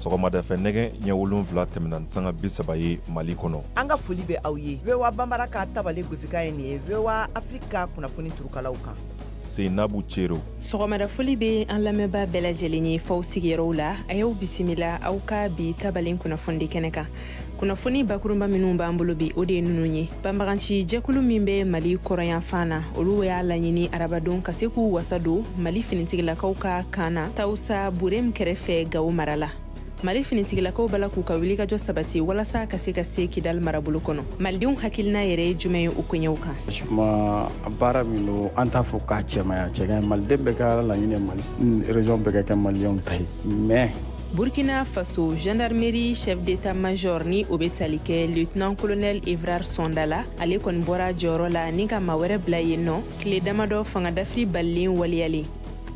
Sɔgɔmada fɛ nɛgɛ ɲɛ 7:30 ye Mali kɔnɔ. An ka foli bɛ aw ye VOA Banbara ka tabale gosikan ye nin ye VOA Afrique ka kunnafoni turukalaw kan. Seinabu Cero. Sɔgɔmada foli bɛ an lamɛnbaa bɛɛ lajɛlen ye f'aw sigiyɔrɔw la, a y'aw bisimila aw ka bi tabalen kunnafoni kɛnɛ kan. Kunnafoni bakurunba minnu b'an bolo bi, o de ye ninnu ye. Banbaganci jɛkulu min bɛ Mali kɔrɔnyanfan na, olu y'a laɲini arabadon ka se k'u wasa don Mali finitigilakaw ka kan na Tawusa Burem kɛrɛfɛ Gawo mara la. Mali finitigilakaw b'a la k'u ka wulikajɔ sabati walasa ka se ka se Kidal marabolo kɔnɔ. Malidenw hakilina yɛrɛ ye jumɛn ye o koɲɛw kan? Baara min don, an t'a fɔ k'a cɛmaya cɛ ka ɲi. Maliden bɛɛ ka laɲini Mali région bɛɛ ka kɛ maliyɛnw ta ye, mais Burkina Faso gendarmerie chef d'état-major ni o bɛ tali kɛ lieutenant colonel Evrard Sondala, ale kɔni bɔra jɔyɔrɔ la ni ka maa wɛrɛ bila yen nɔ tile damadɔ fanga dafiri balilen waleyalen.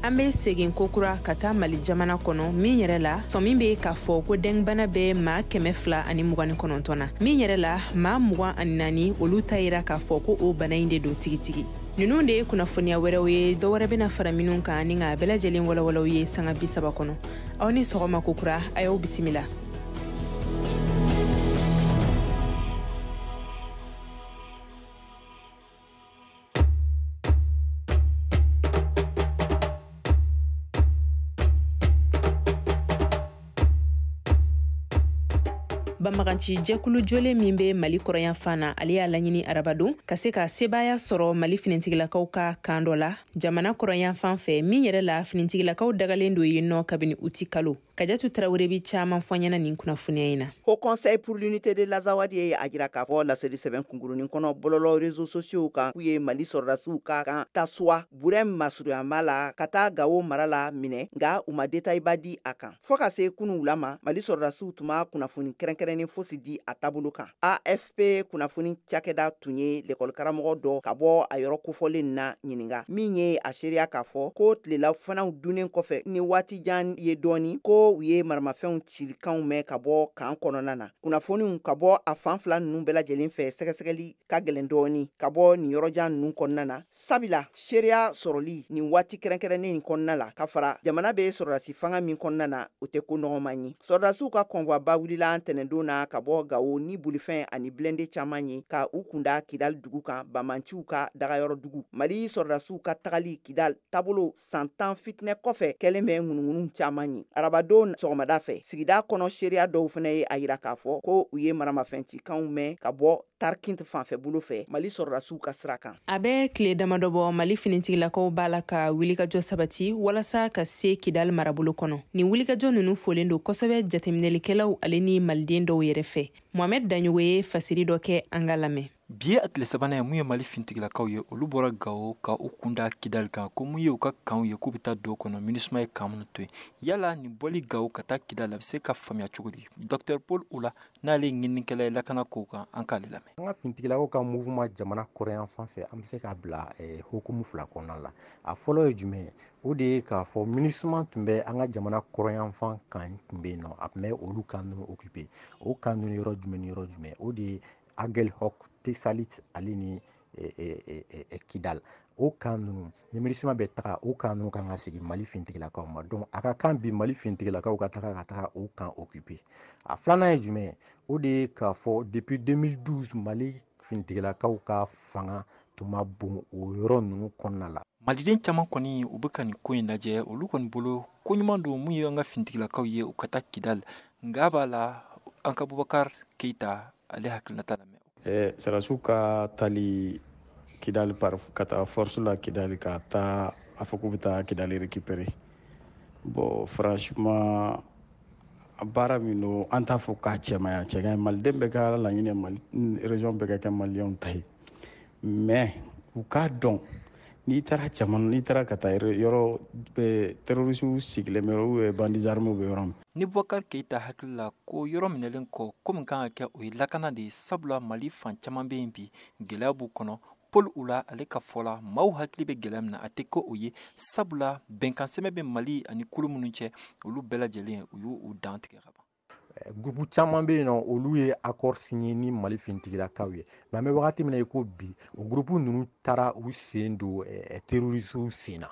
An bɛ segin kokura ka taa Mali jamana kɔnɔ min yɛrɛ la sɔmi bɛ k'a fɔ ko dɛngbana bɛ maa 229 na, min yɛrɛ la maa 24 olu ta yira k'a fɔ ko o bana in de don tigitigi. Ninnu de ye kunnafoniya wɛrɛw ye, dɔ wɛrɛ bɛna fara minnu kan ni k'a bɛɛ lajɛlen walawalaw ye sanga 30 kɔnɔ. Aw ni sɔgɔma kokura, a y'aw bisimila. Banbaganci jɛkulu jɔlen min bɛ Mali kɔrɔnyanfan na, ale y'a laɲini arabadon ka se ka sebaaya sɔrɔ Mali finitigilakaw ka kan dɔ la jamana kɔrɔnyanfan fɛ, min yɛrɛ la finitigilakaw dagalen don yen nɔ kabini uti kalo. Kajatu Tarawele bi caman fɔ ɲɛna nin kunnafoniya in na. Haut Conseil pour l'unité de l'Azawad ye a jira k'a fɔ laseli sɛbɛn kunkurunin kɔnɔ bɔlɔlɔ réseaux sociaux kan, k'u ye Mali sɔrɔdasiw ka kan Tasuwa Burem masurunyama la ka taa Gawo mara la minɛ, nka u ma détail ba di a kan. Fo ka se kunun wula ma, Mali sɔrɔdasiw tun ma kunnafoni kɛrɛnkɛrɛnnen fosi di a taabolo kan. AFP kunnafoni cakɛda tun ye lekɔli karamɔgɔ dɔ ka bɔ a yɔrɔ kofɔlen na ɲininka, min ye a seereya k'a fɔ ko tilela fanaw dunnen kɔfɛ ni waati jan ye dɔɔni, ko u ye maramafɛnw cilikanw mɛn ka bɔ kan kɔnɔna na. Kunnafoniw ka bɔ a fan fila ninnu bɛɛ lajɛlen fɛ, sɛgɛsɛgɛli ka gɛlɛn dɔɔni ka bɔ nin yɔrɔjan ninnu kɔnɔna na, sabula seereya sɔrɔli nin waati kɛrɛnkɛrɛnnen in kɔnɔna la ka fara jamana bɛ sɔrɔdasi fanga min kɔnɔna na, o tɛ ko nɔgɔman ye. Sɔrɔdasiw ka convoi ba wulila ntɛnɛndon na ka bɔ Gawo ni bolifɛn ani blindé caman ye ka u kunda Kidal dugu kan, banbaanciw ka dagayɔrɔ dugu. Mali sɔrɔdasiw ka tagali Kidal taabolo san 10 fitinɛ kɔfɛ kɛlen bɛ ŋunuŋunu caman ye. Arabadon sɔgɔmada fɛ, sigida kɔnɔ seereya dɔw fana ye a yira k'a fɔ ko u ye maramafɛncikanw mɛn ka bɔ Tarkint fanfɛ bolo fɛ Mali sɔrɔdasiw ka sira kan. A bɛ tile damadɔ bɔ, Mali finitigilakaw b'a la ka wulikajɔ sabati walasa ka se Kidal marabolo kɔnɔ. Nin wulikajɔ ninnu folen don kosɛbɛ jateminɛlikɛlaw ale ni maliden dɔw yɛrɛ fɛ. Mohamed Daɲogo ye fasiri dɔ kɛ, an ka lamɛn. Bi ye a tile sabanan ye mun ye Mali finitigilakaw ye, olu bɔra Gawo ka u kunda Kidal kan, ko mun ye u ka kanw ye k'u bɛ taa don kɔnɔ MINUSMA ye kan minnu to yen. Yala nin bɔli Gawo ka taa Kidal a bɛ se ka faamuya cogo di? Docteur Paul Oula n'ale ye ɲininikɛla ye lakana kow kan, an k'ale lamɛn. An ka finitigilakaw ka mouvement jamana kɔrɔnyanfan fɛ, an bɛ se k'a bila hukumu fila kɔnɔna la. A fɔlɔ ye jumɛn ye? O de ye k'a fɔ MINUSMA tun bɛ an ka jamana kɔrɔnyanfan kan tun bɛ yen nɔ, a tun bɛ olu kan ninnu occupé. O kan ninnu yɔrɔ jumɛn ni yɔrɔ jumɛn? O de ye Aguelhok, Tessalit ale ni Kidal. O kan ninnu ni MINUSMA bɛ taga, o kan ninnu kan ka segin Mali finitigilakaw ma. Donc a ka kan bi Mali finitigilakaw ka taga ka taga o kan occupé. A filanan ye jumɛn ye? O de ye k'a fɔ depuis 2012 Mali finitigilakaw ka fanga tun ma bon o yɔrɔ ninnu kɔnɔna la. Maliden caman kɔni u bɛ ka nin ko in lajɛ, olu kɔni bolo ko ɲuman don mun ye an ka finitigilakaw ye u ka taa Kidal. Nka b'a la an ka Bubakar Keyita ale hakilinata lamɛn. Sɔrɔdasiw ka tali Kidal par ka taa force la Kidal ka taa a fɔ k'u bɛ taa Kidal récupérer. Bon, franchement, baara min don, an t'a fɔ k'a cɛmaya cɛ ka ɲi. Maliden bɛɛ ka laɲini Mali région bɛɛ ka kɛ maliyɛnw ta ye, mais u k'a dɔn n'i taara jamana, n'i taara ka taa yɔrɔ bɛɛ terroriste sigilen bɛ yɔrɔ ou bien bandits armés bɛ yɔrɔ min. Ni Bubakar Keyita hakili la ko yɔrɔ minɛlen kɔ, ko min kan ka kɛ o ye lakana de ye, sabula Mali fan caman bɛ yen bi gɛlɛya b'u kɔnɔ. Paul Oula ale ka fɔ la, maaw hakili bɛ gɛlɛya min na a tɛ ko o ye, sabula bɛnkan sɛbɛn bɛ Mali ani kulu minnu cɛ, olu bɛɛ lajɛlen u y'u dan tigɛ ka ban. Groupe caman bɛ yen nɔ, olu ye accord signé ni Mali finitigilakaw ye, mais an bɛ wagati min na i ko bi, o groupe ninnu taara u sen don terroristes sen na.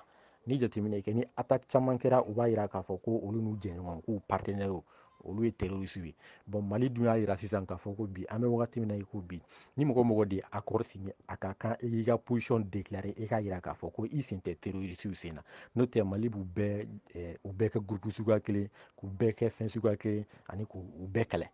Ni jateminɛ kɛ, ni attaque caman kɛra, u b'a yira k'a fɔ ko olu n'u jɛɲɔgɔn, k'u partenaires, olu ye terroriste ye. Bon, Mali dun y'a yira sisan k'a fɔ ko bi an bɛ wagati min na i ko bi, ni mɔgɔ de ye accord signé, a ka kan i k'i ka position déclarer, i k'a yira k'a fɔ ko i sen tɛ terroriste sen na. N'o tɛ, Mali b'u bɛɛ u bɛɛ kɛ groupe suguya kelen, k'u bɛɛ kɛ fɛn suguya kelen ani k'u bɛɛ kɛlɛ.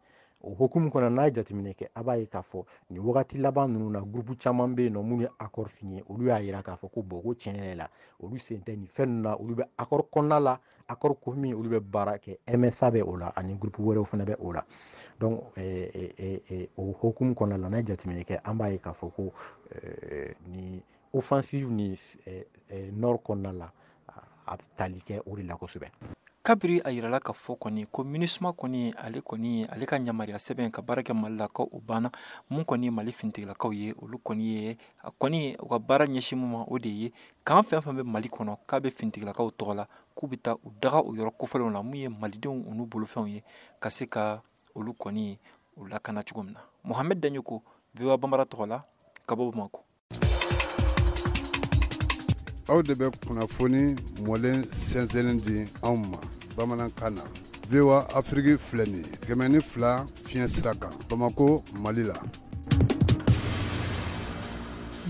O hukumu kɔnɔ, n'a ye jateminɛ kɛ, a b'a ye k'a fɔ nin wagati laban ninnu na, groupe caman bɛ yen nɔ minnu ye accord signé, olu y'a yira k'a fɔ ko bon, ko tiɲɛ yɛrɛ la, olu sen tɛ nin fɛn ninnu na, olu bɛ accord kɔnɔna la, accord ko min olu bɛ baara kɛ, MSA bɛ o la ani groupe wɛrɛw fana bɛ o la. Donc o hukumu kɔnɔna la, n'a ye jateminɛ kɛ, an b'a ye k'a fɔ ko ni offensive ni nord kɔnɔna la, a bɛ tali kɛ o de la kosɛbɛ. Kabiri a yirala ka fɔ kɔni ko MINUSMA kɔni, ale kɔni, ale ka yamaruya sɛbɛn ka baara kɛ Mali la, ko o banna. Mun kɔni ye Mali finitigilakaw ye, olu kɔni ye a kɔni u ka baara ɲɛsin mun ma, o de ye kan fɛn fɛn bɛ Mali kɔnɔ k'a bɛ finitigilakaw tɔgɔ la, k'u bɛ taa u daga o yɔrɔ kofɔlenw la, mun ye malidenw n'u bolofɛnw ye, ka se ka olu kɔni u lakana cogo min na. Mohamed Daɲoko, VOA Bambara tɔgɔ la, ka bɔ Bamakɔ. Aw de bɛ kunnafoni mɔlen sɛnsɛnnen di anw ma bamanankan na. VOA Afiriki filɛ nin ye 102 fiɲɛ sira kan, Bamako, Mali la.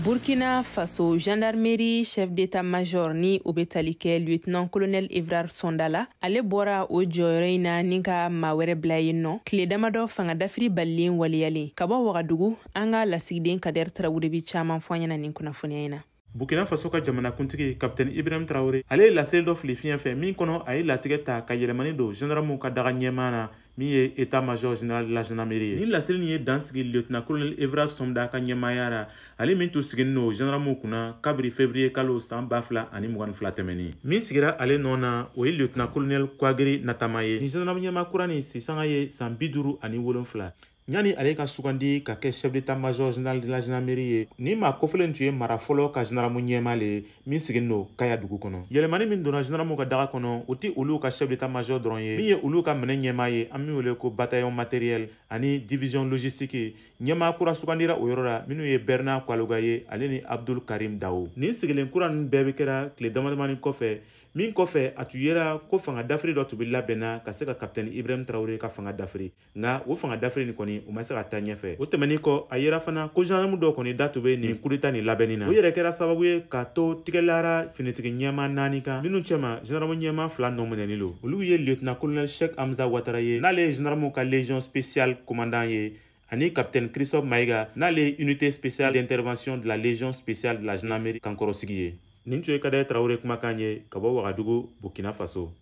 Burkina Faso gendarmerie chef d'état-major, ni o bɛ tali kɛ lieutenant colonel Evrard Somda la, ale bɔra o jɔyɔrɔ in na ni ka maa wɛrɛ bila yen nɔ, tile damadɔ fanga dafiri balilen waleyalen. Ka bɔ Wagadugu, an ka lasigiden Kader Tarawele bi caman fɔ an ɲɛna nin kunnafoniya in na. Burkina Faso ka jamanakuntigi Kapitɛni Ibrahim Traoré, ale ye laseli dɔ fili fiɲɛ fɛ min kɔnɔ a ye latigɛ ta ka yɛlɛmani don gendarmew ka daga ɲɛmaa na, min ye état major général de la gendarmerie ye. Ni laseli nin ye dan sigi lieutenant colonel Evrard Somda ka ɲɛmaaya la, ale min tun sigilen don gendarmew kunna kabiri février kalo san 2022 tɛmɛnen. Min sigira ale nɔ na, o ye lieutenant colonel Kwagiri Natama ye. Ni gendarme ɲɛmaa kura nin sisanga ye san 57. Ɲani ale ka sugandi ka kɛ chef d'état-major général de la gendarmerie ye, ni maa kofɔlen tun ye mara fɔlɔ ka gendarme ɲɛmaa le ye min sigilen don Kaya dugu kɔnɔ. Yɛlɛmani min donna gendarme ka daga kɔnɔ, o tɛ olu ka chef d'état-major dɔrɔn ye. Min ye olu ka minɛn ɲɛmaa ye, an min wele ko bataillon matériel ani division logistique, ɲɛmaa kura sugandira o yɔrɔ la, minnu ye Bernard Kwaloga ye, ale ni Abdul Karim Dao. Nin sigilen kura ninnu bɛɛ bɛ kɛra tile damadamani kɔfɛ, min kɔfɛ a tun yera ko fanga dafiri dɔ tun bɛ labɛnna ka se ka Kapitɛni Ibrahim Traoré ka fanga dafiri, nka o fanga dafiri nin kɔni, o ma se ka taa ɲɛfɛ. O tɛmɛnen kɔ, a yera fana ko gendarme dɔw kɔni da tun bɛ nin coup d'état nin labɛnni na. O yɛrɛ kɛra sababu ye k'a to tigɛlara finitigi ɲɛmaa naani kan, minnu cɛma gendarme ɲɛmaa fila nɔ minɛnen don. Olu ye lieutenant colonel Cheikh Hamza Ouattara ye, n'ale ye gendarme ka légion spéciale commandant ye, ani capitaine Christophe Maïga, n'ale ye unité spéciale d'intervention de la légion spéciale de la gendarmerie kankɔrɔsigi ye. Nin tun ye Kader Traoré kumakan ye ka bɔ Wagadugu, Burkina Faso.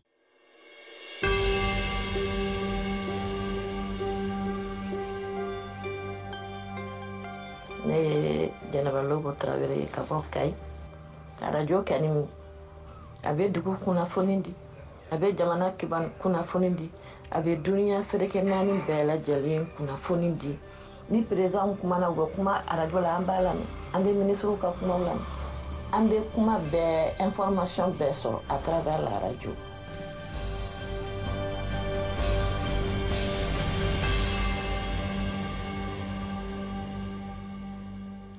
Ne ye Jɛnɛba Lobo Tarawele ye ka bɔ Kayi. Arajo kɛni, a bɛ dugu kunnafoni di, a bɛ jamana kiban kunnafoni di, a bɛ duniya fereke naani bɛɛ lajɛlen kunnafoni di. Ni président kumana, u bɛ kuma arajo la, an b'a lamɛn. An bɛ ministres ka kumaw lamɛn, an bɛ kuma bɛɛ, information bɛɛ sɔrɔ à travers la radio.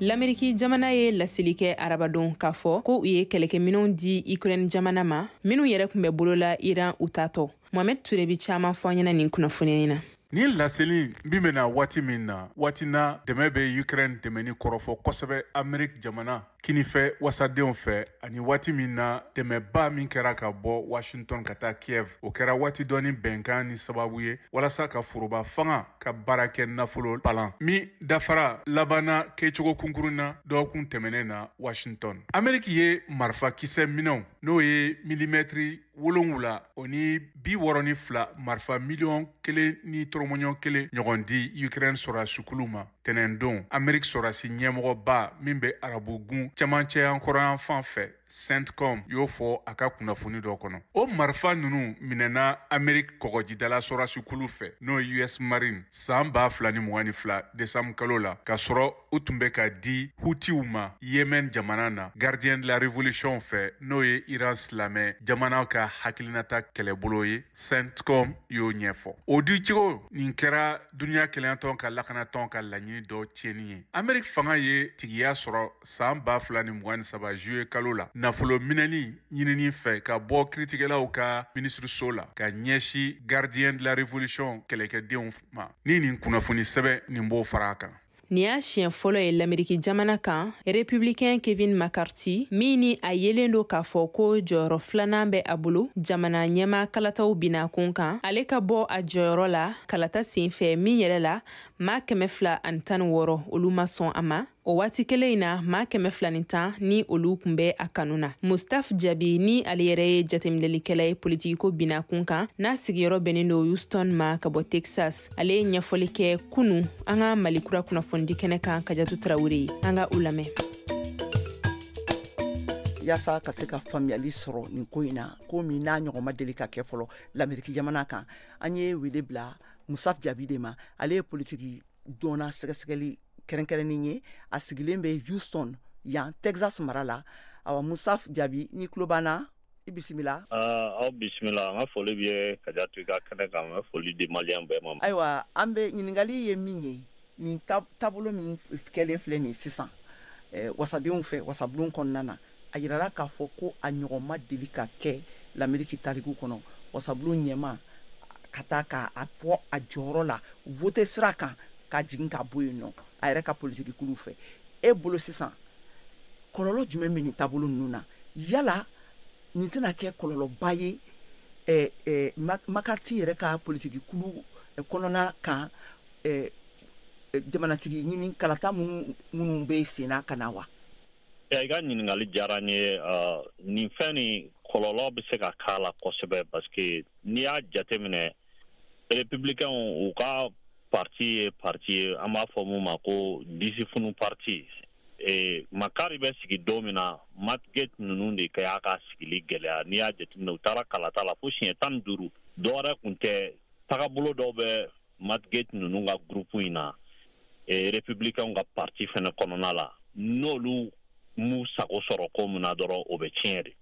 Lameriki jamana ye laseli kɛ arabadon k'a fɔ ko u ye kɛlɛkɛminɛw di Ukraine jamana ma, minnu yɛrɛ tun bɛ bolola Iran u tatɔ. Mohamed Ture bi caman fɔ an ɲɛna nin kunnafoniya in na. Nin laseli min bɛna waati min na, waati na dɛmɛ bɛ Ukraine dɛmɛni kɔrɔfɔ kosɛbɛ Amerique jamana kinifɛ wasadenw fɛ, ani waati min na dɛmɛba min kɛra ka bɔ Washington ka taa Kiev, o kɛra waati dɔɔni bɛnkan ni sababu ye walasa ka foroba fanga ka baara kɛ nafolo palan min dafara labanna kɛcogo kunkurun na dɔgɔkun tɛmɛnen na Washington. Amerique ye marifakisɛ minɛnw, n'o ye milimɛtiri 7 o ni 62 marifa 1.1 miliyɔn ɲɔgɔn di Ukraine sɔrɔdasikulu ma tɛnɛndon. Amerique sɔrɔdasi ɲɛmɔgɔba min bɛ arabugun cɛmancɛ yan fan fɛ, CENTCOM, y'o fɔ a ka kunnafoni dɔ kɔnɔ. O marifa ninnu minɛna Amerique kɔgɔjidala sɔrɔdasikulu fɛ, n'o ye US Marine, san 2022 décembre kalo la, k'a sɔrɔ u tun bɛ ka di Hutiw ma Yemen jamana na, Gardien de la Révolution fɛ, n'o ye Iran silamɛ jamana ka hakilinata kɛlɛbolo ye. CENTCOM y'o ɲɛfɔ. O dicogo nin kɛra duniya kelenyatɔn ka lakanatɔn ka laɲini. kunnafoni dɔ tiɲɛni ye. Amerique fanga ye tigiya sɔrɔ san 2023 juillet kalo la nafolo minɛni ɲinini fɛ ka bɔ kiritigɛlaw ka minisiriso la ka ɲɛsin Gardien de la Révolution kɛlɛkɛdenw ma. Ni nin kunnafoni sɛbɛn nin b'o fara a kan. Nin y'a siɲɛ fɔlɔ ye Lameriki jamana kan, Républicain Kevin McCarthy, min ni a yelen don k'a fɔ ko jɔyɔrɔ filanan bɛ a bolo jamana ɲɛma kalataw binakun kan, ale ka bɔ a jɔyɔrɔ la kalata senfɛ min yɛrɛ la maa 216 olu ma sɔn a ma. O waati kelen in na maa 210 ni olu kun bɛ a kanu na. Mustapha Jabi ni ale yɛrɛ ye jateminɛlikɛla ye politikiko binakun kan, n'a sigiyɔrɔ bɛnnen don Houston ma ka bɔ Texas. Ale ye ɲɛfɔli kɛ kunu an ka Mali kura kunnafonidi kɛnɛ kan Kajatu Tarawele ye. An ka u lamɛn. Yaasa ka se ka faamuyali sɔrɔ nin ko in na, ko min n'a ɲɔgɔn ma deli ka kɛ fɔlɔ Lameriki jamana kan, an ye wele bila Mustapha Jabi de ma. Ale ye politiki dɔnna sɛgɛsɛgɛli kɛrɛnkɛrɛnnen ye, a sigilen bɛ Houston yan Texas mara la. Awa Mustapha Jabi, ni tulo b'an na, i bisimila. Aw bisimila, an ka foli bɛ ye Kajatu i ka kɛnɛ kan, an bɛ foli di maliyɛn bɛɛ ma. Ayiwa, an bɛ ɲininkali ye min ye, nin taabolo min kɛlen filɛ nin sisan wasadenw fɛ wasabulon kɔnɔna na, a yirala k'a fɔ ko a ɲɔgɔn ma deli ka kɛ Lameriki tariku kɔnɔ, wasabulon ɲɛma ka taa k'a bɔ a jɔyɔrɔ la vote sira kan ka jigin ka bɔ yen nɔ a yɛrɛ ka politiki kulu fɛ. E bolo sisan kɔlɔlɔ jumɛn bɛ nin taabolo ninnu na? Yala nin tɛna kɛ kɔlɔlɔba ye McCarthy yɛrɛ ka politiki kulu kɔnɔna kan, jamanatigi ɲini kalata minnu bɛ sen na ka na wa? I ka ɲininkali diyara n ye. Nin fɛn nin kɔlɔlɔ bɛ se ka k'a la kosɛbɛ, parce que n'i y'a jateminɛ républicain u ka parti ye parti ye an b'a fɔ mun ma ko disifunu parti. McCarthy bɛ sigi don min na, Matt Gaetz ninnu de y'a ka sigili gɛlɛya. N'i y'a jateminɛ u taara kalata la fo siɲɛ 15, dɔwɛrɛ kun tɛ, tagabolo dɔw bɛ Matt Gaetz ninnu ka groupe in na républicain ka parti fɛnɛ kɔnɔna la, n'olu m'u sago sɔrɔ ko min na dɔrɔn o bɛ tiɲɛ de.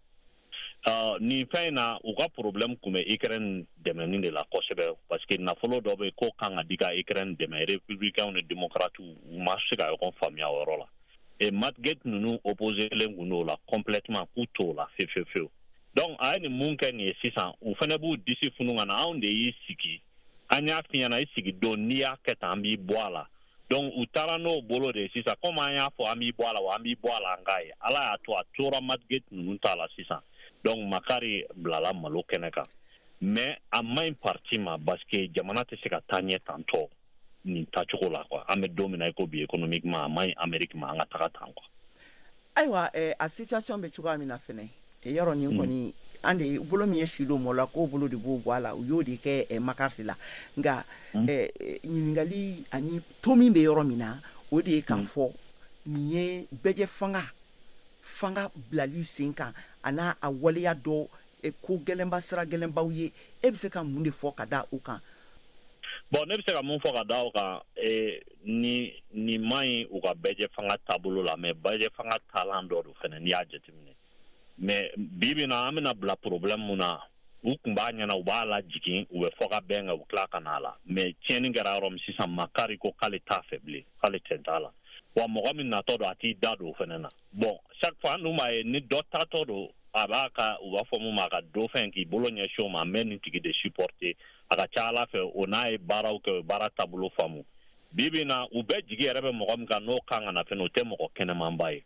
Nin fɛn in na u ka problème kun bɛ Ukraine dɛmɛni de la kosɛbɛ, parce que nafolo dɔ bɛ ko kan ka di ka Ukraine dɛmɛ, républicains ni démocrates u ma se ka ɲɔgɔn faamuya o yɔrɔ la. Et Matt Gaetz ninnu opposé len kun don o la complètement, k'u t'o la fewu fewu fewu. Donc a ye nin mun kɛ nin ye sisan, u fɛnɛ b'u disi funu ka na, anw de y'i sigi, an y'a f'i ɲɛna i sigi don, n'i y'a kɛ tan an b'i bɔ a la. Donc u taara n'o bolo de ye sisan, komi an y'a fɔ an b'i bɔ a la wa an b'i bɔ a la, an k'a ye Ala y'a to a tora Matt Gaetz ninnu t'a la sisan. Donc McCarthy bilala malo kɛnɛ kan, mais a man ɲi parti ma, parce que jamana tɛ se ka taa ɲɛ tantɔ nin taacogo la quoi. An bɛ don min na i ko bi économiquement a man ɲi Amérique ma an ka taga tan quoi. Ayiwa, a situation bɛ cogoya min na fɛnɛ, yɔrɔ nin kɔni an de bolo min ye fili o mɔ la, k'o bolo de b'o bɔ a la, u y'o de kɛ McCarthy la. Nka ɲininkali ani to min bɛ yɔrɔ min na, o de ye k'a fɔ nin ye bɛjɛ fanga bilali sen kan a n'a a waleya dɔ ko gɛlɛnba sira gɛlɛnbaw ye. E bɛ se ka mun de fɔ ka da o kan? Bon, ne bɛ se ka mun fɔ ka da o kan, ni nin man ɲi u ka bɛjɛ fanga taabolo la, mais bɛjɛ fanga taalan dɔ don fɛnɛ n'i y'a jateminɛ. Mais bi bi na an bɛna bila problème mun na, u kun b'a ɲɛna u b'a lajigin, u bɛ fɔ ka bɛn kan, u tila ka na a la. Mais tiɲɛni kɛra yɔrɔ min sisan, McCarthy ko k'ale t'a fɛ bilen, k'ale tɛ t'a la. Wa mɔgɔ min natɔ don a t'i da don o fɛnɛ na. Bon, chaque fois an dun b'a ye ni dɔ taatɔ don, a b'a ka u b'a fɔ mun ma a ka dɔ fɛn k'i bolo ɲɛsin o ma, n bɛ nin tigi de supporter. A ka ca Ala fɛ o n'a ye baaraw kɛ, o ye baara taabolo faamu. Bi bi na u bɛɛ jigi yɛrɛ bɛ mɔgɔ min kan n'o kan ka na fɛnɛ, o tɛ mɔgɔ kɛnɛmanba ye.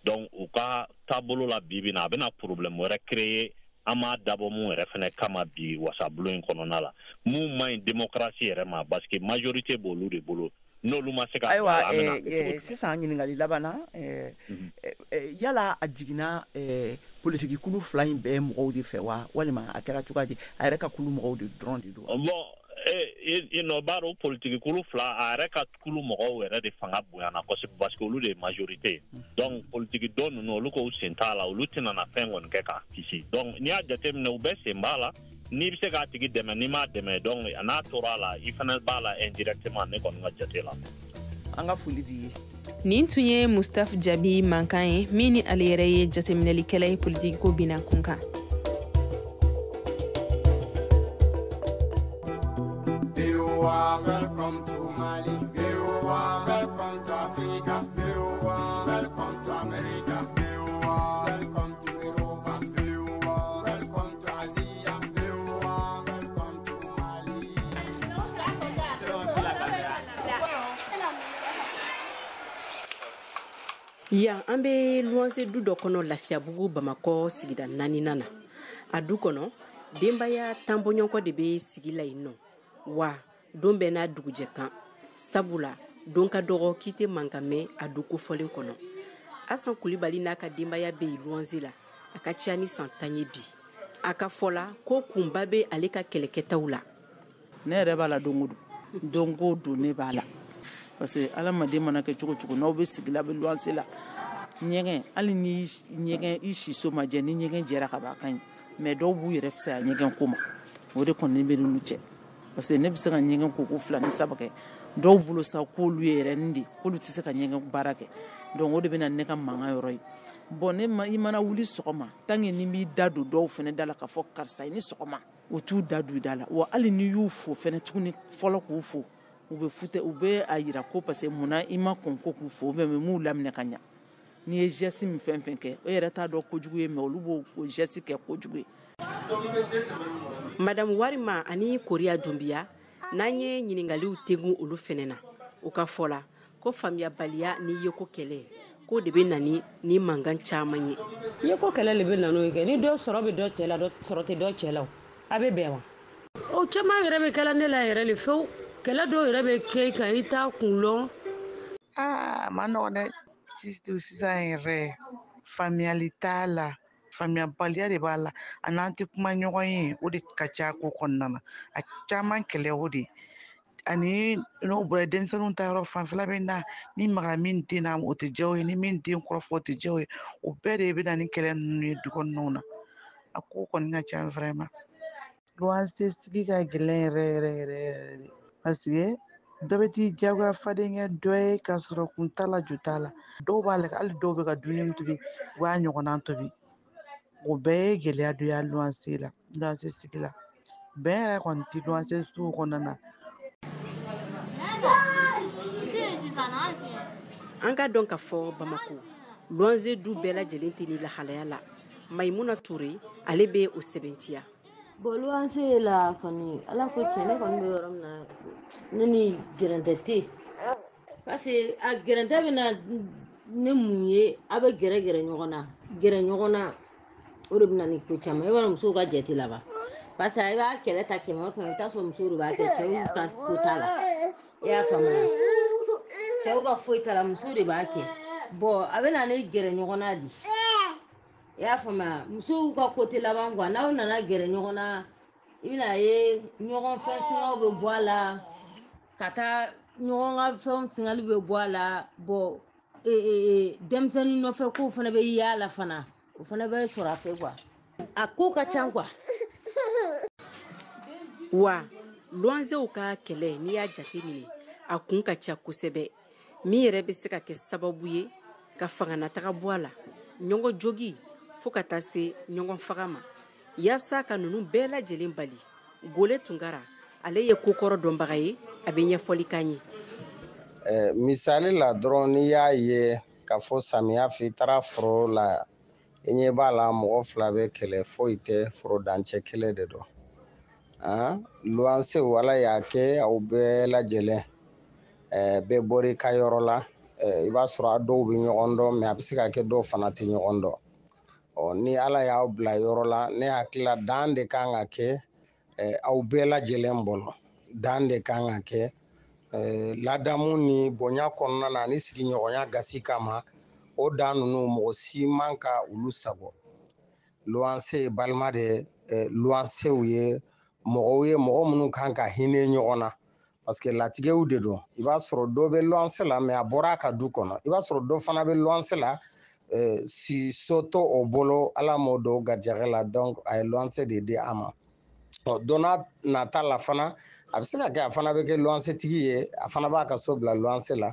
Donc u ka taabolo la bi bi na a bɛna problème wɛrɛ créer, an m'a dabɔ mun yɛrɛ fɛnɛ kama bi wasabulon in kɔnɔna la, mun man ɲi démocratie yɛrɛ ma, parce que majorité b'olu de bolo, n'olu ma se ka. Ayiwa, sisan ɲininkali laban na, yala a jiginna politiki kulu fila in bɛɛ mɔgɔw de fɛ wa, walima a kɛra cogoya di, a yɛrɛ ka kulu mɔgɔw de dɔrɔn de don? Bon, i nɔ b'a dɔn politiki kulu fila, a yɛrɛ ka kulu mɔgɔw yɛrɛ de fanga bonyana kosɛbɛ, parce que olu de ye majorité. Donc politiki dɔ ninnu olu k'u sen t'a la, olu tɛna na fɛn kɔni kɛ k'a kisi. Donc n'i y'a jateminɛ u bɛɛ sen b'a la, n'i bɛ se k'a tigi dɛmɛ, n'i m'a dɛmɛ, donc n'a tora a la i fana b'a la indirectement, ne kɔni ka jate la. An ka foli b'i ye. Nin tun ye Mustapha Jabi mankan ye, min ni ale yɛrɛ ye jateminɛlikɛla ye politiki ko binna kun kan. Welcome to Mali. Yan an bɛ luwanse du dɔ kɔnɔ Lafiyabugu Bamakɔ sigida 4nan na. A du kɔnɔ, denbaya 10 bɔɲɔgɔn de bɛ sigi la yen nɔ. Wa don bɛɛ n'a dugujɛ kan, sabula don ka dɔgɔ k'i tɛ mankan mɛn a du kofɔlen kɔnɔ. Asan Kulibali n'a ka denbaya bɛ yen luwanse la, a ka ca ni san 10 ye bi. A ka fɔ la ko kunba bɛ ale ka kɛlɛkɛtaw la. Ne yɛrɛ b'a la don o don, don o don ne b'a la. Parce que adamaden mana kɛ cogo cogo, n'aw bɛ sigi la, a bɛ luwanse la, ɲɛgɛn, hali ni ɲɛgɛn i siso ma jɛ, ni ɲɛgɛn jɛra ka ban a ka ɲi. Mais dɔw b'u yɛrɛ fisaya ɲɛgɛn ko ma, o de kɔni bɛ n'u cɛ. Parce que ne bɛ se ka ɲɛgɛn ko 2 ni 3 kɛ, dɔw bolo sa k'olu ye yɛrɛ nin de, k'olu tɛ se ka ɲɛgɛn baara kɛ. Donc o de bɛ na ne ka mankan yɔrɔ ye. Bon, ne ma, i mana wuli sɔgɔma, tant que ni m'i da don dɔw fana da la k'a fɔ karisa i ni sɔgɔma, u t'u da don i da la. Wa hali n'i y'u fo fana tuguni fɔlɔ k'u fo, u bɛ fute, u bɛ a yira ko parce que munna i ma kɔn ko k'u fo, ou bien m'u laminɛ ka ɲa. N'i ye geste min fɛn fɛn kɛ, e yɛrɛ t'a dɔn kojugu ye, mais olu b'o geste kɛ kojugu ye. Madame Warima ani Koriya Dunbiya, n'an ye ɲininkaliw tengu olu fɛnɛ na, u ka fɔ la ko faamuyabaliya ni yeko kɛlɛ k'o de bɛ na ni mankan caman ye. Yeko kɛlɛ de bɛ na n'o ye kɛ, ni dɔ sɔrɔ bɛ dɔ cɛ la, dɔ sɔrɔ tɛ dɔ cɛ la, a bɛ bɛn wa? O caman yɛrɛ bɛ kɛla ne la yɛrɛ le fewu. Kɛlɛ dɔw yɛrɛ bɛ kɛ i kan, i t'a kun lɔn. Aa, a ma nɔgɔn dɛ. Sisan yɛrɛ faamuyali t'a la, faamuyabaliya de b'a la, a n'an tɛ kuma ɲɔgɔn ye, o de ka ca ko kɔnɔna na. A caman kɛlɛ o de ani n'o bɔra denmisɛnninw ta yɔrɔ fanfɛla bɛ na, ni magara min den na o tɛ diya o ye, ni min den kɔrɔfɔ o tɛ diya o ye, o bɛɛ de bɛ na ni kɛlɛ ninnu ye du kɔnɔnaw na. A ko kɔni ka ca vraiment. Luwanse sigi ka gɛlɛn yɛrɛ yɛrɛ yɛrɛ yɛrɛ de, parce que dɔ bɛ t'i diyagoya fadenkɛ dɔ ye k'a sɔrɔ kun t'a la, ju t'a la. Dɔw b'a la, hali dɔw bɛ ka dumuni tobi, u b'a ɲɔgɔnna tobi. O bɛɛ ye gɛlɛya dɔ ye luwanse la, luwanse sigi la. Bɛn yɛrɛ kɔni tɛ luwanse sugu kɔnɔna na. An ka dɔn k'a fɔ Bamakɔ luwanse du bɛɛ lajɛlen tɛ ni lahalaya la. Mayimuna Ture, ale bɛ o sɛbɛntiya. Bon, luwanse la kɔni, ala ko tiɲɛ, ne kɔni bɛ yɔrɔ min na, ne ni gɛrɛntɛ tɛ yen. Parce que a gɛrɛntɛ bɛ na ne mun ye, a bɛ gɛrɛ gɛrɛ ɲɔgɔn na, gɛrɛ ɲɔgɔn na, o de bɛ na ni ko caman. I b'a dɔn musow ka jɛ tɛ laban. Parce que i b'a kɛlɛ ta 100 o 100, i bɛ taa sɔrɔ musow de b'a kɛ, cɛw ka ko t'a la. I y'a faamuya? Cɛw ka foyi t'a la, musow de b'a kɛ. Bon, a bɛ na ni gɛrɛ ɲɔgɔn na de. I y'a faamuya? Musow ka ko tɛ laban quoi. N'aw nana gɛrɛ ɲɔgɔn na, i bɛna ye ɲɔgɔn fɛn singaw bɛ bɔ a la, ka taa ɲɔgɔn ka fɛnw singali bɛ bɔ a la. Bon, denmisɛnnin nɔfɛ kow fana bɛ y'a la fana, o fana bɛ sɔrɔ a fɛ quoi. A ko ka ca quoi. Wa luwanzew ka kɛlɛ, n'i y'a jateminɛ, a kun ka ca kosɛbɛ, min yɛrɛ bɛ se ka kɛ sababu ye ka fanganataga bɔ a la, ɲɔgɔn jogi fo ka taa se ɲɔgɔn faga ma. Yaasa ka ninnu bɛɛ lajɛlen bali, Gole Tunkara, ale ye kokɔrɔ dɔnbaga ye, a bɛ ɲɛfɔli k'an ye. Misali la dɔrɔn, n'i y'a ye k'a fɔ samiya fɛ i taara foro la, i ɲɛ b'a la mɔgɔ 2 bɛ kɛlɛ, foyi tɛ, foro dancɛ kelen de don. Luwansew, ala y'a kɛ aw bɛɛ lajɛlen bɛɛ bɔra i ka yɔrɔ la, i b'a sɔrɔ a dɔw bɛ ɲɔgɔn dɔn, mais a bɛ se ka kɛ dɔw fana tɛ ɲɔgɔn dɔn. Ɔ, ni ala y'aw bila yɔrɔ la, ne hakili la dan de kan ka kɛ aw bɛɛ lajɛlen bolo, dan de kan ka kɛ ladamu ni bonya kɔnɔna na ani sigiɲɔgɔnya gasi kama. O dan ninnu mɔgɔ si man ka olu sago. Luwanse ye balima de ye, luwansew ye mɔgɔw ye, mɔgɔ minnu kan ka hinɛ ɲɔgɔn na, parce que latigɛw de don. I b'a sɔrɔ dɔ bɛ luwanse la, mais a bɔra a ka du kɔnɔ. I b'a sɔrɔ dɔ fana bɛ luwanse la, si so to o bolo, ala m'o don garijɛgɛ la, donc a ye luwanse de di a ma. Ɔ, don n'a nata la fana, a bɛ se ka kɛ a fana bɛ kɛ luwansetigi ye, a fana b'a ka so bila luwanse la.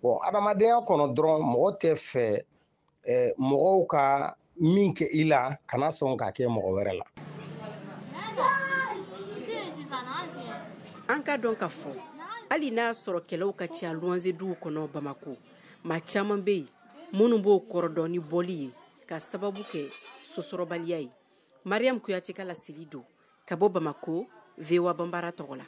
Bon, adamadenya kɔnɔ dɔrɔn, mɔgɔ tɛ fɛ mɔgɔw ka min kɛ i la, kana sɔn k'a kɛ mɔgɔ wɛrɛ la. An ka dɔn k'a fɔ hali n'a sɔrɔ kɛlɛw ka ca luwanse duw kɔnɔ Bamakɔ, maa caman bɛ yen minnu b'o kɔrɔ dɔn ni bɔli ye ka sababu kɛ sosɔrɔbaliya ye. Mariam Kuyate ka laseli don ka bɔ Bamakɔ, VOA Banbara tɔgɔ la.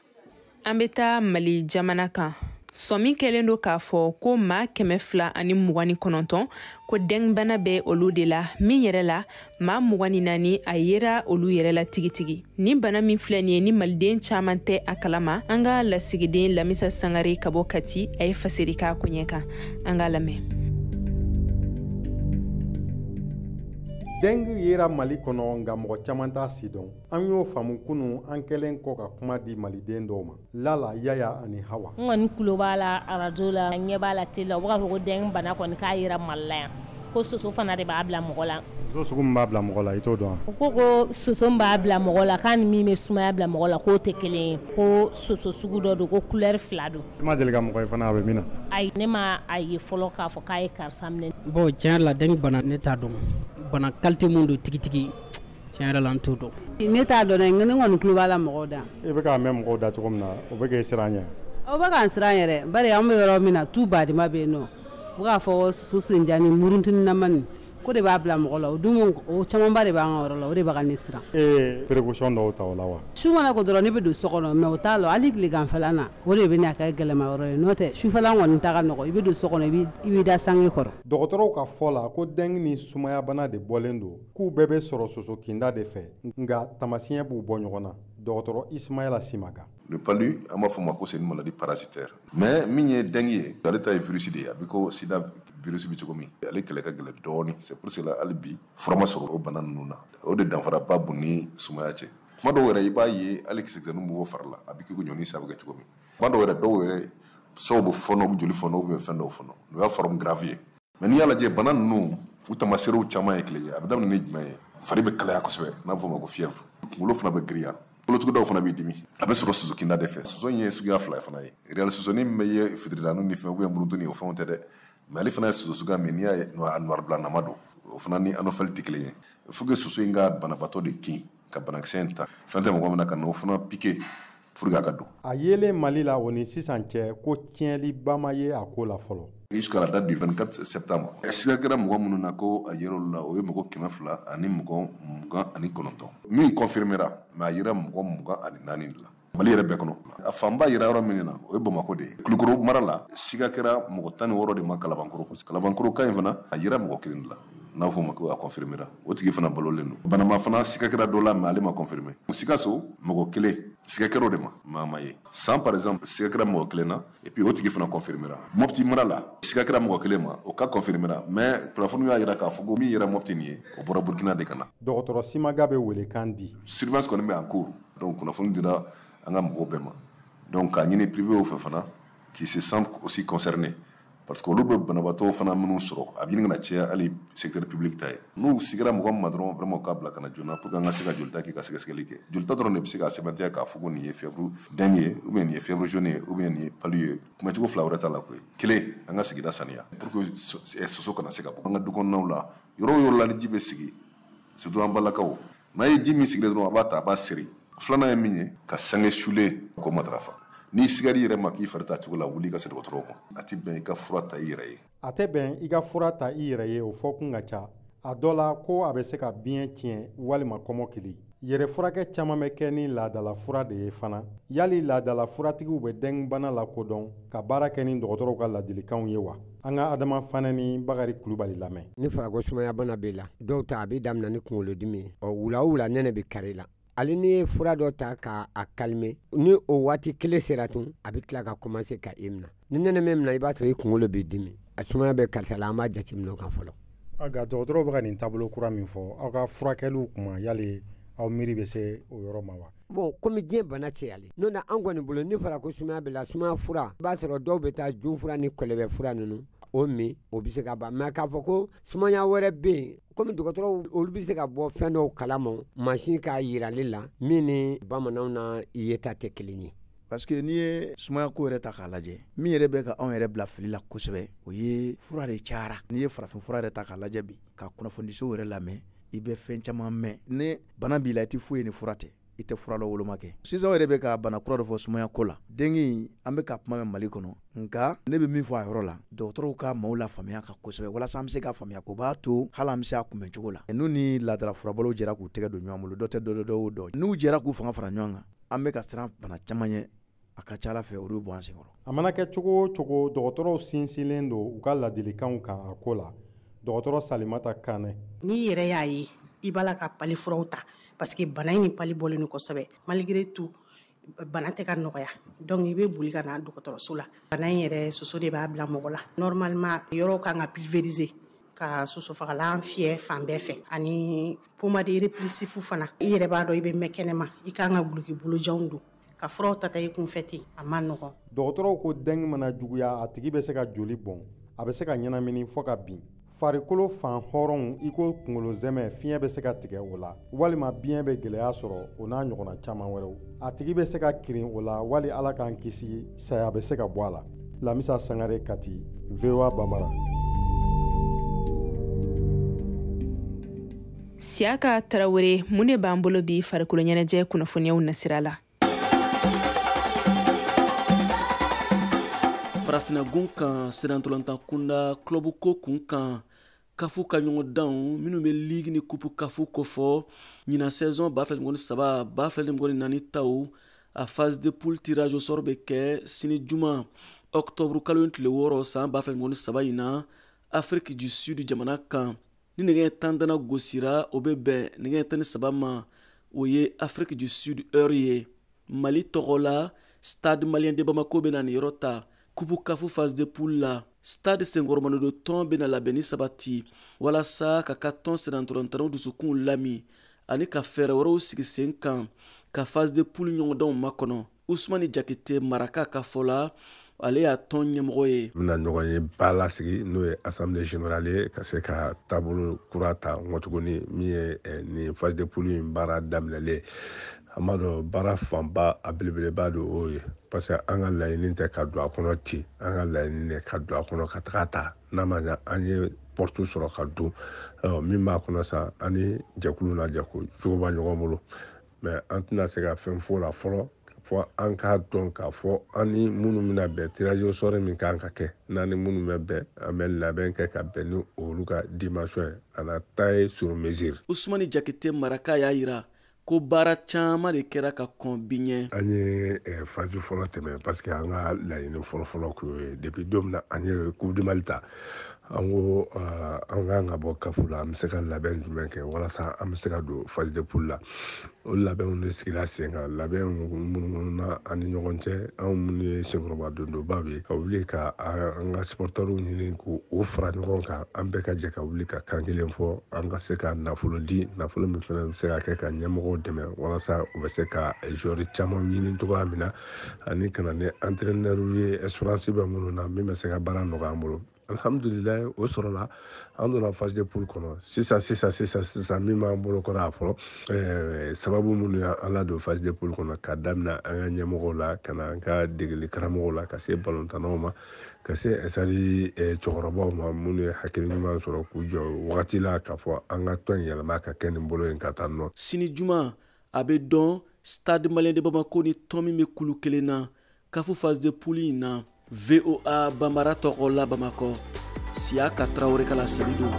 An bɛ taa Mali jamana kan. Sɔmi kɛlen don k'a fɔ ko maa 229 ko dengue-bana bɛ olu de la, min yɛrɛ la maa 24 a yera olu yɛrɛ la tigitigi. Nin bana min filɛ nin ye, ni maliden caman tɛ a kalama, an ka lasigiden Lamisa Sangare ka bɔ Kati, a ye faseri k'a koɲɛ kan, an k'a lamɛn. Dengue yera Mali kɔnɔ, nka mɔgɔ caman t'a si dɔn. An y'o faamu kunun an kɛlen kɔ ka kuma di maliden dɔw ma, Lala, Yaya ani Hawa. N kɔni tulo b'a la arajo la, n ɲɛ b'a la télé la, u b'a fɔ ko dengue bana kɔni k'a yera Mali la yan, ko soso fana de b'a bila mɔgɔ la. Soso sugu min b'a bila mɔgɔ la, i t'o dɔn? U ko soso min b'a bila mɔgɔ la, k'a ni min bɛ sumaya bila mɔgɔ la, k'o tɛ kelen ye, ko soso sugu dɔ don, ko couleur 2 don. I ma deli ka mɔgɔ ye fana a bɛ min na? Ayi, ne ma a ye fɔlɔ k'a fɔ k'a ye karisa minɛ. Bon, tiɲɛ yɛrɛ la, dengue bana ne t'a dɔn. Bana qualité mun don tigitigi, tiɲɛ yɛrɛ la n t'o dɔn. Ne t'a dɔn dɛ, ne kɔni tulo b'a la mɔgɔw da. I bɛ k'a mɛn mɔgɔw da cogo min na, o bɛ k'e siran ɲɛ? O bɛ k'an siran yɛrɛ, bari an bɛ yɔrɔ min na, tu badenma bɛ yen nɔ. U bɛ k'a fɔ soso senjani muruntinamani ko de b'a bila mɔgɔ la, o dun o camanba de b'an ka yɔrɔ la, o de bɛ ka ne siran. E ye précaution dɔw ta o la wa? Su mana ko dɔrɔn ne bɛ don so kɔnɔ, mais o t'a la, hali tileganfɛla na, o de bɛ na kɛ gɛlɛma yɔrɔ ye, n'o tɛ sufɛla kɔni ta ka nɔgɔ, i bɛ don so kɔnɔ, i b'i da sange kɔrɔ. Dɔgɔtɔrɔw ka fɔ la ko dengue ni sumayabana de bɔlen don, k'u bɛɛ bɛ sɔrɔ soso kinda de fɛ, nka taamasiyɛn b'u bɔ ɲɔgɔn na. Dɔgɔtɔrɔ Ismaïla Simaga. Le palu, an b'a fɔ ma ko c'est une maladie parasitaire. Mais min ye dengue ye, ale ta ye virus de ye, a bɛ ko sida virus bɛ cogo min, ale kɛlɛ ka gɛlɛn dɔɔnin. C'est pour cela hali bi fura ma sɔrɔ o bana ninnu na. O de danfaraba b'u ni sumaya cɛ. Kuma dɔw yɛrɛ i b'a ye hali kisɛkisɛninw bɛ bɔ fari la, a bɛ k'i ko ɲɔni sa bɛ kɛ cogo min. Kuma dɔw yɛrɛ, dɔw yɛrɛ saw bɛ fɔnɔ, u bɛ joli fɔnɔ, ou bien fɛn dɔw fɔnɔ. O y'a forme grave ye. Mais n'i y'a lajɛ bana ninnu, u tamaseerew caman ye kelen ye. A bɛ daminɛ ni jumɛn ye? Fari bɛ kalaya kosɛbɛ, n'a bɛ fɔ o ma ko fièvre. Kunkolo fana bɛ girinya. Kolotugudaw fana b'i dimi. A bɛ sɔrɔ soso kinda de fɛ. Soso in ye suguya 2 fana ye. Réel sosonin min bɛ ye fitiridaninw ni fɛn ou bien murutunin, o fɛnw tɛ dɛ. Mais ale fana ye soso suguya min, n'i y'a ye a noir blanc nama don, o fana ni anophèle tɛ kelen ye. Il faut que soso in ka banabaatɔ de kin ka banakisɛ in ta. Fɛn tɛ mɔgɔ min na ka n'o fana piquer pour que a ka don. A yelen Mali la o ni sisan cɛ ko tiɲɛliba ma ye a ko la fɔlɔ. Jusqu'à la date du 24 septembre. Siga kɛra mɔgɔ minnu na ko a yer'olu la, o ye mɔgɔ 229. Min confirmera, mais a yera mɔgɔ 24 de la. Mali yɛrɛ bɛɛ kɔnɔ. A fanba yera yɔrɔ min na, o ye Bamakɔ de ye. Kulukoro mara la, siga kɛra mɔgɔ 16 de ma Kalabankoro. Kalabankoro ka in fana, a yera mɔgɔ 1 de la. N'a fɔ o ma ko a confirmera. O tigi fana balolen don. Banama fana siga kɛra dɔ la, mais ale ma confirmer. Sikaso, mɔgɔ 1 siga kɛra o de ma, maa ma ye. San par exemple, siga kɛra mɔgɔ 1 na, et puis o tigi fana confirmera. Mopti mara la, siga kɛra mɔgɔ 1 ma, o ka confirmera, mais kunnafoniw y'a jira k'a fɔ ko min yera Mopti nin ye, o bɔra Burkina de ka na. Dɔgɔtɔrɔ Simaga bɛ welekan di. Surveillance kɔni bɛ en cours, donc kunnafoni dira an ka mɔgɔw bɛɛ ma. Donc k'a ɲini privé fɛ fana, qui se sentent aussi concernés. Parce que olu bɛ banabaatɔ fana minnu sɔrɔ, a bɛ ɲini ka na caya hali secteur public ta ye. N'u sigira mɔgɔ min ma dɔrɔn, vraiment u k'a bila ka na joona pour que an ka se ka jolita kɛ, ka sɛgɛsɛgɛli kɛ. Jolita dɔrɔn de bɛ se k'a sɛbɛntiya k'a fɔ ko nin ye fièvre dengue ye, ou bien nin ye fièvre jaune ye, ou bien nin ye palu ye. Kunbɛcogo 2 wɛrɛ t'a la koyi. 1, an ka sigida saniya pour que soso kana se ka bɔ. An ka du kɔnɔnaw la, yɔrɔ o yɔrɔ la ni ji bɛ sigi, surtout an balakaw, n'a ye ji min sigilen dɔrɔn, a b'a ta, a b'a seri. 2nan ye min ye, ka sange sulen k'o matarafa. N'i sigar'i yɛrɛ ma k'i fari ta cogo la, wuli ka se dɔgɔtɔrɔw ma. A tɛ bɛn i ka fura ta i yɛrɛ ye. A tɛ bɛn i ka fura ta i yɛrɛ ye, o fɔkun ka ca. A dɔ la ko a bɛ se ka biɲɛ tiɲɛ walima kɔmɔkili. Yɛrɛ furakɛ caman bɛ kɛ ni laadala fura de ye fana. Yali laadala furatigiw bɛ dengue bana lakodɔn ka baara kɛ ni dɔgɔtɔrɔw ka ladilikanw ye wa? An ka Adama Fanɛ ni Bakari Kulubali lamɛn. Ni farako sumaya bana b'i la, dɔw ta a bɛ daminɛ ni kunkolodimi ye. Ɔ wula o wula nɛnɛ bɛ kari la. Ale n'i ye fura dɔ ta k'a calmer, ni o waati kelen sera tun, a bɛ tila ka commencer ka e minɛ. Ni nɛnɛ bɛ minɛ, i b'a sɔrɔ i kunkolo b'i dimi. A sumaya bɛ karisa la, an b'a jateminɛ o kan fɔlɔ. Nka dɔgɔtɔrɔw bɛ ka nin taabolo kura min fɔ, aw ka furakɛliw kuma, yali aw miiri bɛ se o yɔrɔ ma wa? Bon, komi diɲɛ bana cayalen, n'o tɛ an kɔni bolo ni fɔra ko sumaya bɛ la, sumaya fura, i b'a sɔrɔ dɔw bɛ taa jun fura ni kɔlɛbɛ fura ninnu o min, o bɛ se ka ban. Mais k'a fɔ ko sumaya wɛrɛ bɛ yen, komi dɔgɔtɔrɔw olu bɛ se ka bɔ fɛn dɔw kalama mansin k'a yirali la, min ni bamananw na yeta tɛ kelen ye. Parce que n'i ye sumaya ko yɛrɛ ta k'a lajɛ, min yɛrɛ bɛ ka anw yɛrɛ bila fili la kosɛbɛ, o ye fura de cayara. N'i ye farafin fura yɛrɛ ta k'a lajɛ bi, ka kunnafonidisow yɛrɛ lamɛn, i bɛ fɛn caman mɛn. Ni bana b'i la, i tɛ foyi ye ni fura tɛ. I tɛ fura lawoloma kɛ. Sisan yɛrɛ bɛ ka bana kura dɔ fɔ sumaya ko la. Dengue an bɛ ka kuma mɛn Mali kɔnɔ, nka ne bɛ min fɔ a yɔrɔ la, dɔgɔtɔrɔw ka maaw la faamuya ka kosɛbɛ walasa an bɛ se k'a faamuya, o b'a to hali an bɛ se a kunbɛn cogo la. N'u ni laadala furabɔlaw jɛra k'u tɛgɛ don ɲɔgɔn bolo, dɔ tɛ dɔ dɔ o dɔ. N'u jɛra k'u fanga fara ɲɔgɔn kan, an bɛ ka siran bana caman ɲɛ. A ka ca Ala fɛ, olu bɛ bɔ an senkɔrɔ. A mana kɛ cogo o cogo, dɔgɔtɔrɔw sinsinlen don u ka ladilikanw kan a ko la. Dɔgɔtɔrɔ Salimata Kanɛ: N'i yɛrɛ y'a ye i b'a la ka palu furaw ta, parce que bana in ni palu bɔlen don kosɛbɛ, malgré tout bana tɛ ka nɔgɔya, donc i bɛ boli ka na dɔgɔtɔrɔso la. Bana in yɛrɛ, soso de b'a bila mɔgɔ la. Normalement, yɔrɔw kan ka pulvériser, ka sosofagalan fiyɛ fan bɛɛ fɛ, ani pommade répulsif fana. I yɛrɛ b'a dɔn i bɛ mɛn kɛnɛma, i kan ka guloki bolojanw don, ka furaw ta ta i kunfɛ ten, a ma nɔgɔn. Dɔgɔtɔrɔw ko dengue mana juguya, a tigi bɛ se ka joli bɔn, a bɛ se ka ɲɛnamini fɔ ka bin. Farikolo fan hɔrɔnw i ko kunkolo zɛmɛ, fiɲɛ bɛ se ka tigɛ o la, walima biɲɛ bɛ gɛlɛya sɔrɔ, o n'a ɲɔgɔnna caman wɛrɛw. A tigi bɛ se ka kirin o la, wali Ala k'an kisi, saya bɛ se ka bɔ a la. Lamisa Sangare, Kati, VOA Bambara. Siyaka Tarawele, mun de b'an bolo bi farikolo ɲɛnajɛ kunnafoniyaw nasira la? Farafinagun kan, sennantolatan kunda, club ko kun kan, CAF ka ɲɔgɔndanw minnu bɛ ligue ni coupe CAF kofɔ, ɲinan saison 2023 2024 taw, a phase de poule tirage au sort bɛ kɛ sini juma, octobre kalo in tile 6 san 2023 in na, Afrique du Sud jamana kan. Ni nɛgɛ 10 dana gosira, o bɛ bɛn nɛgɛ 13 ma, o ye Afrique du Sud heure ye. Mali tɔgɔ la, Stade Malien de Bamako bɛna nin yɔrɔ ta coupe CAF phase de poule la. Stade senkɔrɔmadon tɔn bɛna labɛnni sabati walasa ka tɔn sennantolatannaw dusukun lami ani ka fɛɛrɛ wɛrɛw sigi sen kan ka phase de poule ɲɔgɔndanw makɔnɔ. Usumani Jakite Maraka ka fɔ la, ale y'a tɔn ɲɛmɔgɔ ye. N bɛna ɲɔgɔn ye ba lasigi, n'o ye assemblée générale ye, ka se ka taabolo kura ta nkɔ tuguni, min ye nin phase de poule in baara daminɛlen. An b'a dɔn baara fanba, a belebeleba don o ye, parce que an ka laɲini tɛ ka don a kɔnɔ ten, an ka laɲini de ka don a kɔnɔ ka taga ta, n'a ma ɲa an ye porte sɔrɔ ka don min b'a kɔnɔ sa, an ni jɛkulu n'a jɛkulu cogo b'a ɲɔgɔn bolo. Mais an tɛna se ka fɛn fɔ la fɔlɔ, fɔ an k'a dɔn k'a fɔ an ni minnu bɛna bɛn, tirage au sort min kan ka kɛ, n'an ni minnu bɛ bɛn, an bɛ labɛn kɛ ka bɛn ni olu ka dimension ye, a na taille sur mesure. Usumani Jakite Maraka y'a yira ko baara caman de kɛra ka kɔn bi ɲɛ. An ye phase fɔlɔ tɛmɛ, parce que an ka laɲini fɔlɔfɔlɔ kun ye, depuis don min na an ye coupe du Mali ta, an ko an kan ka bɔ CAF la, an bɛ se ka labɛn jumɛn kɛ walasa an bɛ se ka don phase de poule la. O labɛnw de sigila sen kan, labɛnw munumunu an ni ɲɔgɔn cɛ, anw minnu ye senkɔrɔmadondonbaw ye, ka wuli ka an ka supporters ɲini k'o fara ɲɔgɔn kan, an bɛɛ ka jɛ ka wuli ka kan kelen fɔ, an ka se ka nafolo di, nafolo min fana bɛ se ka kɛ ka ɲɛmɔgɔw dɛmɛ walasa u bɛ se ka joueurs caman ɲini cogoya min na, ani ka na ni entraîneur ye expérience bɛ minnu na, min bɛ se ka baara nɔgɔya an bolo. Alhamdulilayi, o sɔrɔla, an donna phase de poule kɔnɔ sisan sisan sisan sisan. Min b'an bolo kɔrɔ a fɔlɔ, sababu minnu y'an ladon phase de poule kɔnɔ, ka daminɛ an ka ɲɛmɔgɔw la, ka na an ka degeli karamɔgɔw la, ka se balontannaw ma, ka se ɛsali cɛkɔrɔbaw ma, minnu ye hakili ɲuman sɔrɔ k'u jɔ wagati la k'a fɔ an ka tɔn yɛlɛma ka kɛ nin bolo in ka taa nɔ. Sini juma, a bɛ dɔn Stade Malien de Bamako ni tɔn min bɛ kulu kelen na CAF phase de poule in na. VOA Bambara tɔgɔ la, Bamakɔ, Siyaka Tarawele ka laseli don.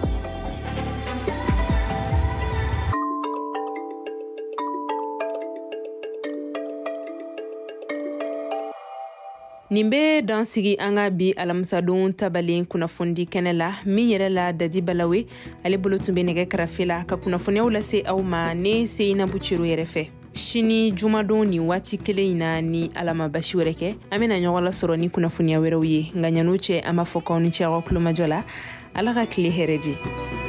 Nin bɛ dan sigi an ka bi alamisadon tabalen kunnafonidi kɛnɛ la, min yɛrɛ la Dadi Balawe ale bolo tun bɛ nɛgɛ karafe la ka kunnafoniyaw lase aw ma, ne Seyinabu Cero yɛrɛ fɛ. Sini jumadon nin waati kelen in na, ni Ala ma basi wɛrɛ kɛ, an bɛna ɲɔgɔn lasɔrɔ ni kunnafoniya wɛrɛw ye. Nka ɲan'o cɛ, an b'a fɔ k'aw ni ce aw ka kulomajɔ la. Ala ka tile hɛrɛ di.